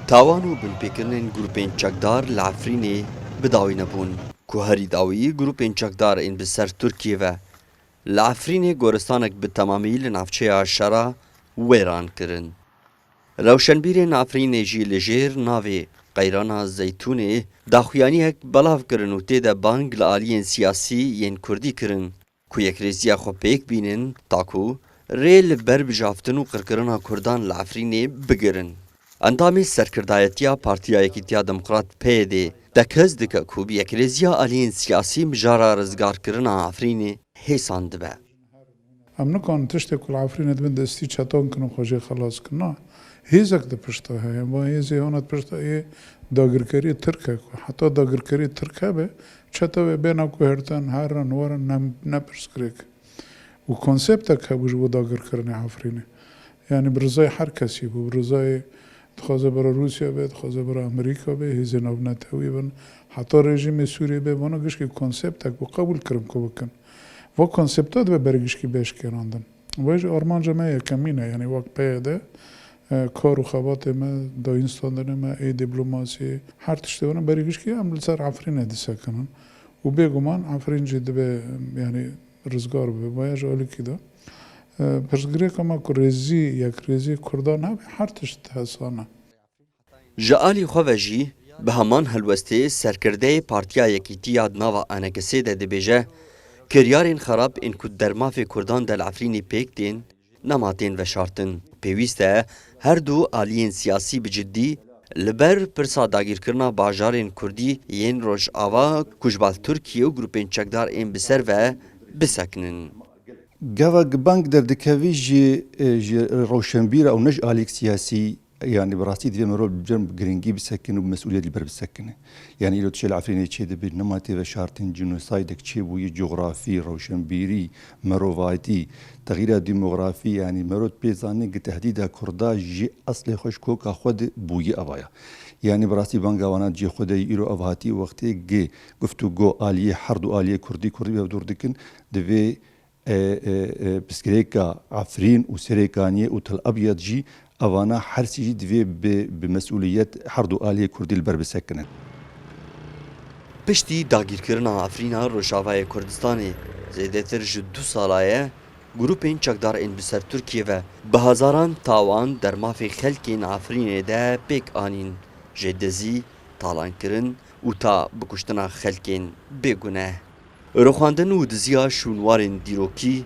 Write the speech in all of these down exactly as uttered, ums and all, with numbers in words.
Tawan û binpêkirinên grûpên çekdar li Efrînê bi dawî nebûn, ku herî dawî grûpên çekdar ên bi ser Tirkiyê ve li Efrînê goristanek bi temamî li navçeya Şera wêran kirin. Rewşenbîrên Efrînê jî li jêr navê Qeyrana Zeytûnê daxuyaniyek belav kirin û tê de bang li aliyên siyasî yên Kurdî kirin, ku yekrêziya xwe pêk bînin, ta ku rê li ber bijaftin û qirkirina Kurdan li Efrînê bigirin. Endamê serkirdayetiya Partiya Yekîtiya Demokrat, P Y D, tekez dike ku bi yekrêziya aliyên siyasî mijara rizgarkirina Efrînê hêsan dibe. Em nikarin tiştê ku li Efrînê dibin destî çetan kin û xwe jê xelas kin. Na, hêzek di pişta heye. Va hêzê hona di pişta yê dagirkeriyê Tirk e ku heta dagirkeriyê Tirk hebe, çete wê bêne guhertin, herin, werin, ne, ne pirsgirêk. Û konseptek hebû ji bo dagirkirinê Efrînê. Yanî bi rizayê her kesî bû, bi rizayê dixwaze bira Rûsya be, dixwaze bira Amerîka be, hêzên navnetewî bin, heta rejîmê Sûriyê be, vana gişkî konseptek bû, qebûl kirin ku bikin. Va konsepta dibe berê gişkî bê eşkêrandin. Vê jî armanca me yekemîn e, yanî wek P Y D, e, kar û xebatê me, dayînstandinê me, ê dîplomasiyê, her tiştê wana berê gişkî em li ser Efrînê disekinin. Û bêguman Efrîn jî dibe, yanî rizgar bibe, vaya ji alîkî de. E, pirsgirêka me ku rêzî, yekrêzî Kurdan hebe, her tişt hesane. Ji alî xwe ve jî bi heman helwestê serkirdeyê Partiya Yekîtî ya di nava A N K S'ê de dibêje, kiryarên xerab ên ku di dermafê Kurdan de li Efrînê pêk tên, nema tên veşartin. Pêwîst e her du aliyên siyasî bi ciddî li ber pirsa dagîrkirina bajarên Kurdî yên Rojava ku ji bal Tirkiye û grûpên çekdar ên bi ser ve bisekinin. Gava bang derdikevî ji, e, ji rewşenbîra û ne ji aliyek siyasî, yanî bi rastî divê merov bi cem giringî bisekine û bi mesûliyet li ber bisekine. Yanî îro tiştê li Efrînê çêdibe, nema tê veşartin, cînosaydek çêbûye, cografî, rewşenbîrî, mirovatî, texîra demografî, yanî merov pê zanîn gi tehdîda Kurda ji eslê xwe, ji koka xwe de bûye evaya. Yanî bi rastî banga wana cê xwe de ye. Îro ev hatî wextê gi guftûgo aliyê, her du aliyê Kurdî, Kurdî bi hev dûr dikin, divê e, e, e, pirsgirêka Efrîn û Serêkaniyê û Tel Abyad jî, evana her sî jî divê bi, bi mesûliyet her du aliyê Kurdî li ber bisekinin. Piştî dagîrkirina Efrîna Rojavayê Kurdistanê zêdetir ji du sala ye, grûpên çekdar ên bi ser Tirkiye ve bi hezaran tawan dermafê xelkên Efrînê de pêk anîn, ji dizî, talankirin û ta bikuştina xelkên bêguneh. Rûxandin û diziya şûnwarên dîrokî,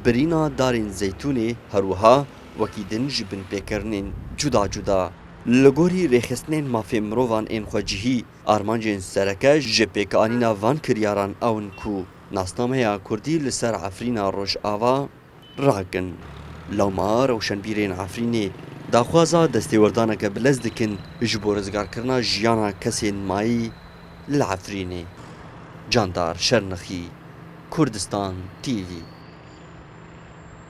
birîna darên zeytûnê, her wiha wekî din ji binpêkirinên cuda cuda. Li gorî rêxistinên mafên mirovan ên xwecihî, armancên sereke ji pêkanîna van kiryaran ew in ku nasnameya Kurdî li ser Efrîna Rojava rakin. Lewma rewşenbîrên Efrînê daxwaza destêwerdaneke bilez dikin ji bo rizgarkirina jiyana kesên mayî li Efrînê. Candar Şernixî, Kurdistan T V.